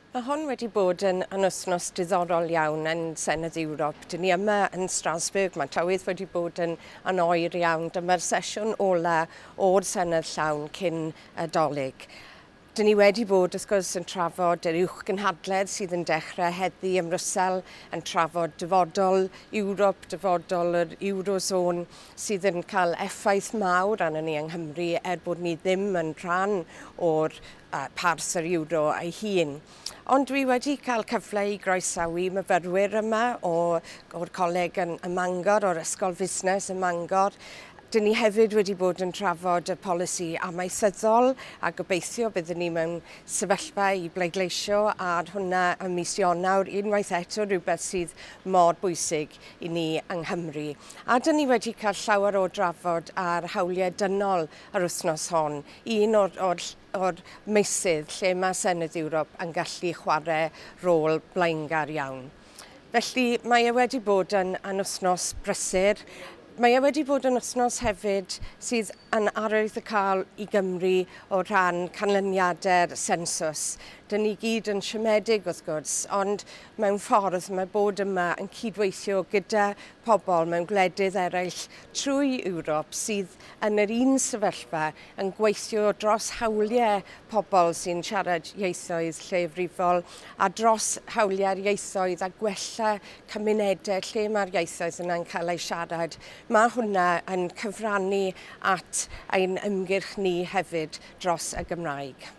Mae hon wedi bod yn wythnos diddorol iawn yn Senedd Ewrop. Dyn ni yma yn Strasbourg, mae tywydd wedi bod yn oer iawn. Dyma'r sesiwn ola o'r Senedd llawn cyn y Dolig. Dyn ni wedi bod, wrth gwrs, yn trafod yr uwchgynhadledd sydd yn dechrau heddi ym Mrwsel, yn trafod dyfodol Ewrop, dyfodol yr Eurozone, sydd yn cael effaith mawr arnon ni yng Nghymru er bod ni ddim yn rhan o'r parth yr Euro ei hun. Ond dwi wedi cael cyfle i groesawu myfyrwyr yma o'r coleg yn Mangor, o'r Ysgol Fusnes ym Mangor. Dyn ni hefyd wedi bod yn trafod y polisi amaethyddol a gobeithio byddwn ni mewn sefyllfa i bleidleisio ar hwnna ym mis Ionawr, unwaith eto rhywbeth sydd mor bwysig i ni yng Nghymru. A dyn ni wedi cael llawer o drafod ar hawliau dynol yr wythnos hon, un o'r meysydd lle mae Senedd Ewrop yn gallu chwarae rôl blaengar iawn. Felly mae e wedi bod yn wythnos brysur. Mae e wedi bod yn wythnos hefyd sydd yn arwyddocaol i Gymru o ran canlyniadau'r sensws. Dyn ni gyd yn siomedig wrth gwrs, ond mewn ffordd mae bod yma yn cydweithio gyda pobl mewn gwledydd eraill trwy Ewrop sydd yn yr un sefyllfa yn gweithio dros hawliau pobl sy'n siarad ieithoedd lleiafrifol a dros hawliau'r ieithoedd a gwella cymunedau lle mae'r ieithoedd yna'n cael eu siarad. Mae hwnna yn cyfrannu at ein ymgyrch ni hefyd dros y Gymraeg.